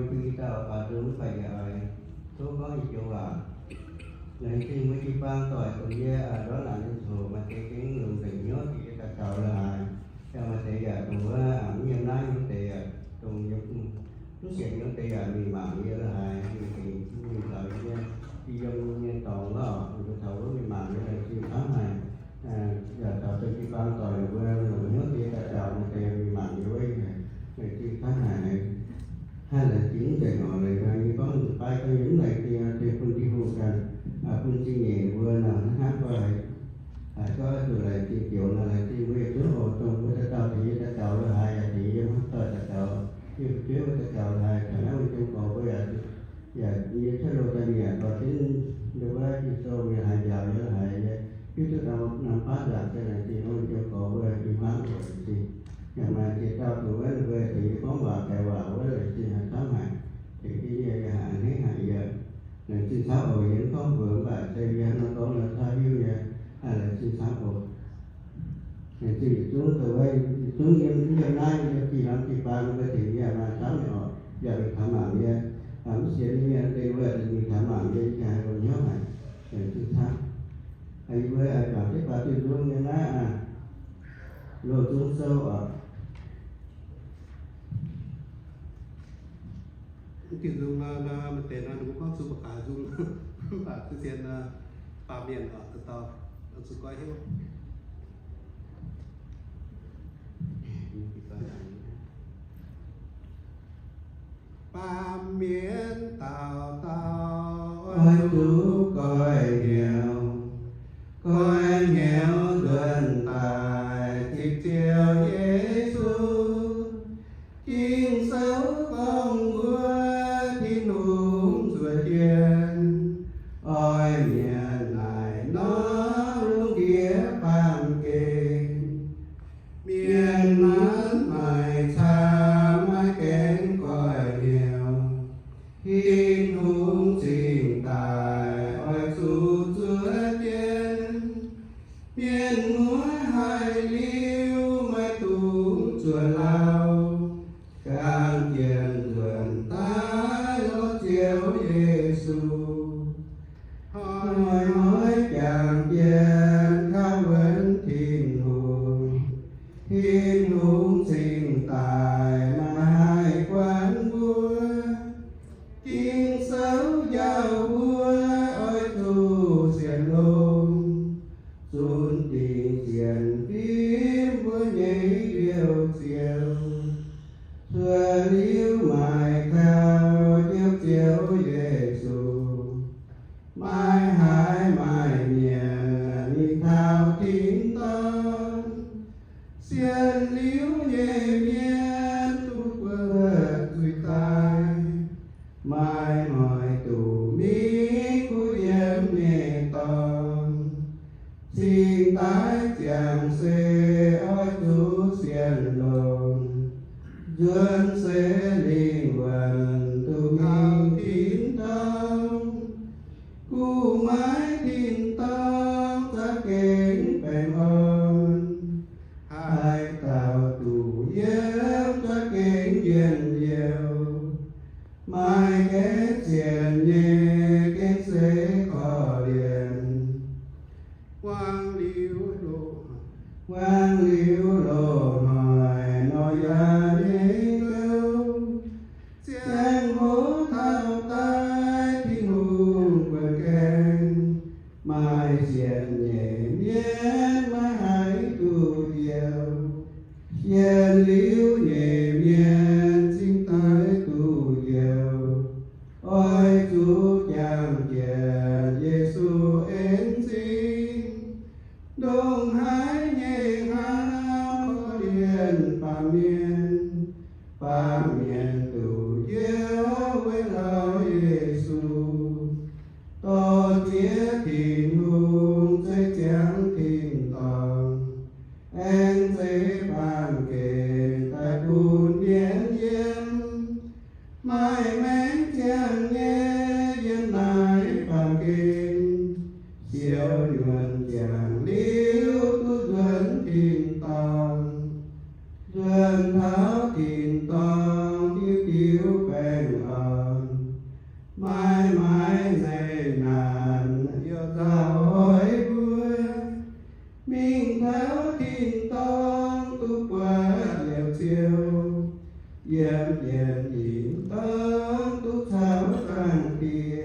Bun dauh baac nzung mv baac yaac oix tov gorngv yietc joux waac. Laengz zingh mbuo jiu-baang doic dongh yie ndortv naanc nyei ziangh hoc maaih deix gengh longc nzengc hnyouv dingc yie daux gaux la'haaix. Yaac maaih deix yaac dongh wuov mv yiem naaiv nyei deix yaac dongh yiem mv sienx nyei deix yaac mingh mangc yie la'haaix, mingh tengx mingh taux yie nyei, yie yiem nyei dorngx lorqc, mbuo taux wuov mingh mangc yie laengz zingh hnamv haic. Yaac taux dongh jiu-baang doic mbuo longc hnyouv dingc yie daux gaux maaih deix mingh mangc yie wuov, laengz zingh hnamv haic. Haih laengz zingh mv nzengc oc. Laengz zingh yie gorngv nzunc baav gorngv yie mv laengz zingh tengx bun Tin-Hungh ganh, bun zingh nyeic mbuo nor hnangv gorngv haiz, haiz gorngv zuqc laengz zingh joux nor, laengz zingh mbuo yietc zungv oc. Dongh mbuo daux gaux tengx yie daux gaux la'haaix, yaac tengx yie hnamv doic daux gaux, yie fu'jueiv mbuo daux gaux la'haaix, taux naaiv wuov jomc gorx mbuo yaac, yaac yie cuotv loz daaih mingh yaac dorh jienv ndau wuov Ging-Sou mingh haaix njaaux yie la'haaix, yie hiuv duqv norm baav nzaangc se laengz zingh wuov jomc gorx mbuo, yie hnamv oc laengz zingh. Yaac maaih ziex dauh dongh wuov ninh mbuo tengx yie gorngv waac, gaix waac wuov laengz zingh hnamv camv haic, tengx jienv yie, yie haiz a'hneiv haic yie. Laengz zingh camv oc. Yie mv gorngv mbuox mv baac se yie hnangv nor gorngv nor camv hiuv nyei. Laengz zingh camv oc. Laengz zingh yietc zungv dongh wuov, yietc zungv yiem, yiem naaiv yiem dinh norm jiu-baang mbuo tengx yie maaih camv nyei oc. Yaac mingh taux mangc yie, mv sienx nyei mienh deix wuov mingh taux mangc yie, yie haiz longx hnyouv haic. Laengz zingh camv. Yie mbuo juangc jienv faaux Tin-Hungh nyei naaiv Loz-Zung Sou oc. Tin-Hungh nor, maaih deix nor ninh mbuo gorngv zuqc mangc gaax nzung, mv baac zuqc sienx baamh mienh oc, dauh dauh zuqc goiv hnyouv. Baamh mienh dauh dauh oix zuqc goiv hnyouv, goiv hnyouv nzuonx daaih zipv Ziouv Yesu. Ging-Sou gorngv mbuo Tin-Hungh zuov jienv, oix mienh naaic nor lungh ndiev baamh gen. Mienh maanc maaic camv maiv gaengh goiv hnyouv, Tin-Hungh zingh daaih oix zuqc zuov jienv. Mienh muoz haiz liuz maiv dungx zuoqc lauh, gaengh jienv nzuonx daaih lorz Ziouv Yesu. Hnoi-hnoi jangx jienv kaux wuonx Tin-Hungh, Tin-Hungh zingh daaih maiv haih guaatv mbuo. Ging-Sou njaaux mbuo oix zuqc sienx longx, zunc dingc sienx fim mbuo nyei Liouv Ziouv. Cuotv liuz maaih kaux Ziouv, Ziouv Yesu, maiv haaix maaih mienh mingh taux tin-dorngh. Sienx liuz nyei mienh duqv buatc zuiz daaih, maiv noic duqv mingh kuv yiem nyei dorngx. Cingx daaih ziangh se oix zuqc sienx longx, nzuonx se lingh wuonh duqv mingh tin-dorngh. Kuv maiv tin-dorngh za'gengh baengh orn, haaix dauh duqv yiem za'gengh njien-youh. Maaih gaengh sienx nyei gengh se korv-lienh. Wangc liuz loz, wangc liuz loz-hnoi nor yaac nyei gouv, ziangh hoc taux daaih Tin-Hungh buonv gaengh. Maaih sienx nyei mienh maiv haih duqv njoux, sienx liuz nyei mienh cingx daaih duqv njoux. Oix zuqc jangx jienv Yesu en zingh, ndongc haaix nyei hnamv korv-lienh baamh mienh, baamh mienh duqv njoux weic lauh Yesu. Dorh ziex Tin-Hungh zeiv ziangx tin-dorngh, aengx zeiv baamh gen daaih bun mienh yiem. Maaih maengc ziangh nyei yiem naaiv baamh gen, siou nyuonh ziangh liuz duqv nzuonx tin-dorngh. Nzuonx taux tin-dorngh diuh diuh baengh orn. ndie